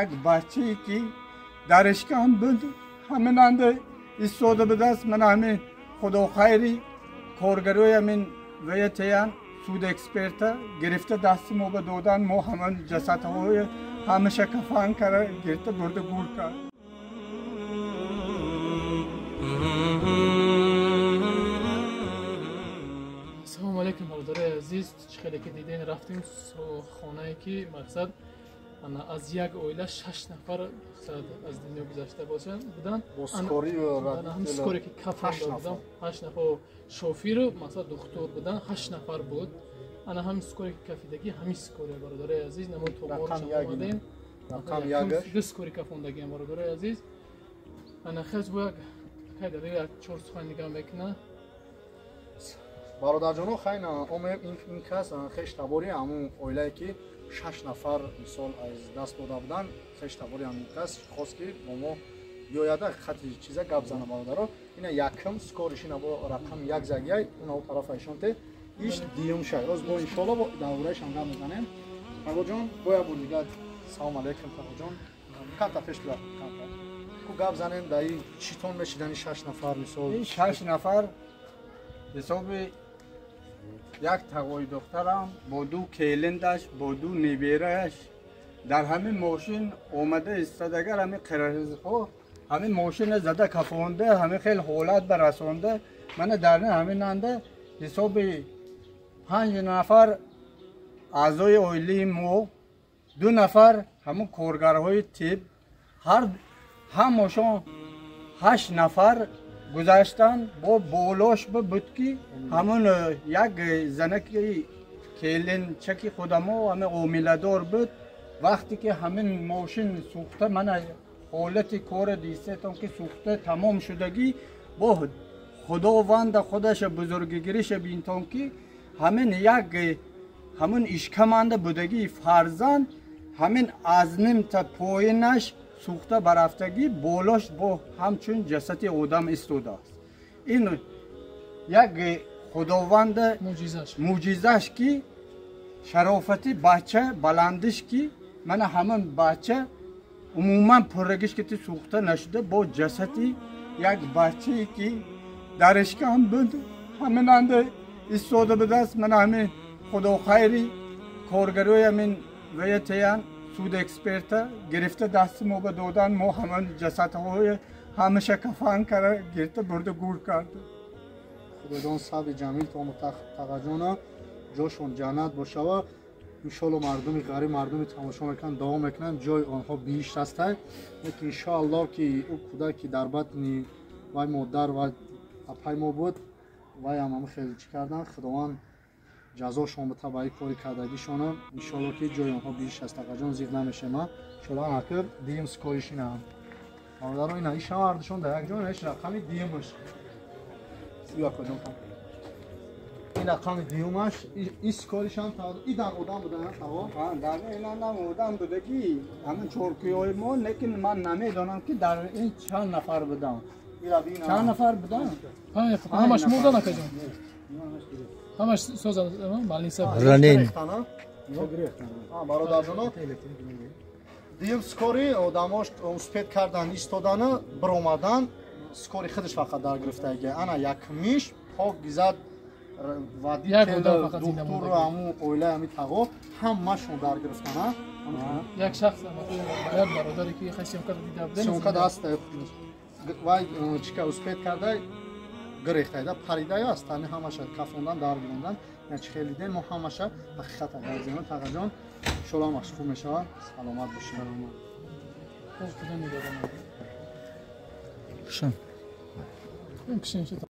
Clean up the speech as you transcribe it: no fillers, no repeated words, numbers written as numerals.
як бачае ки дар ишкам буд, ҳаминанда истода будааст. Мана ҳамин худохайри коргарои ҳамин вятян суд эксперта гирифта дасти мо ба додан. Мо ҳамон ҷасадҳои ҳамаша кафан кара гирифта бурда гур кард. Ассалому алайкум, бародарои азиз. Чӣ хеле ки дидем, рафтем хонае ки мақсад аз як оила шаш нафар аз дунё гузашта буданд. Скоре ки кафонда будам, ҳашт нафар шофиру мақсад духтур буданд, ҳашт нафар буд. Ана ҳамин скоре ки кафидагӣ, ҳамин скоре, бародарои азиз, намо тоборшам омадем. Ду скори кафондагиам, бародарои азиз. Ана хез бо як кайда як чор сухан нигоҳ мекунад. Бародарҷоно, хайна омем ин кас хеш табори ҳамун оилае ки шаш нафар мисол аз даст дода буданд, хеш табори ҳамин кас хост ки бо мо биёяда хати чиза гап зана. Бародаро, ина якм скориш, ина бо рақами як загияй, уна у тарафа ишонте, иш дуюм шай. Оз бо иншоалло бо давраишам гап мезанем. Тағоҷон, бо як бор дигар салом алейкум, тағоҷон. Камта пеш бира, камта. Ку гап занем дар ин читон мешидани шаш нафар мисол. Ин шаш нафар ҳисоби як тағои духтарам бо ду келиндаш, бо ду неберааш дар ҳамин мошин омада истодагар, ҳамин қирғизҳо ҳамин мошина зада кафонда, ҳамин хел ҳолат барасонда. Мана дар ҳаминанда ҳисоби панҷ нафар аъзои оилаи мо, ду нафар ҳамун коргарҳои тиб, ҳар ҳамашон ҳашт нафар гузаштанд. Бо болош буд ки ҳамун як занаки келинчаки худамо ҳамин омиладор буд. Вақте ки ҳамин мошин сӯхта, мана ҳолати кора дистетон ки сӯхта тамом шудагӣ, бо худованда худаша бузургигириша бинтон ки ҳамин як ҳамун ишкаманда будагии фарзанд ҳамин аз нимта поинаш сӯхта барафтагӣ, болош бо ҳамчун ҷасади одам истодааст. Ин як худованда мӯъҷизаш ки шарофати бача баландиш ки мана ҳамин бача умуман пуррагиш ки сӯхта нашуда, бо ҷасади як бачае ки дар ишкам буд, ҳаминанда истода будааст. Мана ҳамин худохайри коргарои ҳамин вятян суд эксперта гирифта дасти мо ба додан. Мо ҳамон ҷасадҳои ҳамаша кафан кара гирифта бурда гур кард. Худоҷон сабри ҷамил тому тағаҷона, ҷошон ҷаннат бошава. Иншоалло мардуми ғариб, мардуми тамошо мекунанд, дуо мекунанд, ҷои онҳо биҳишт ҳастай. Лекин иншоалло ки ӯ кӯдак ки дар батни вай модар ва апай мо буд, вай ҳам ҳама хеле чӣ кардан, худованд ҷазошон бита ба ин кори кардагишона. Иншоалло ки ҷои онҳо биҳишт аст. Тағаҷон, зиқ намешем. Иншоалло анакр дуюм скориш ина. Бародаро, ина ишам ҳардушон дар як ҷой, иш рақами дуюмаш. Ин рақами дуюмаш, ин скоришам идан одам буда, таво? Дар инам одам будагӣ, ҳамин чоркуёи мо, лекин ман намедонам ки дар ин чанд нафар буданд. Чанд нафар буданд? Ҳамаш мурдан, акаҷон? Ҳамаш соза больница. Ранен. Бародарҷоно, дуюм скори одамош успет кардан истодана, биромадан, скори худаш фақат дар гирифтаги. Ана якмиш пок гизад водитель, духтуру ҳамун оилаи ҳами тағо ҳамашон дар гирифтана. Як шахс, як бародаре ки хай съёмка дида будем. Съёмка даст вай чика успет карда гирехтайда паридаю аст, ҳами ҳамаша кафондан дар гирондан. Чи хеле дидем мо ҳамаша ҳақиқат агар тағаҷон, иншоалло ҳамаш хуб мешавад. Саломат бошед. Хуб, худо нигаҳбон. Шан. Кишин.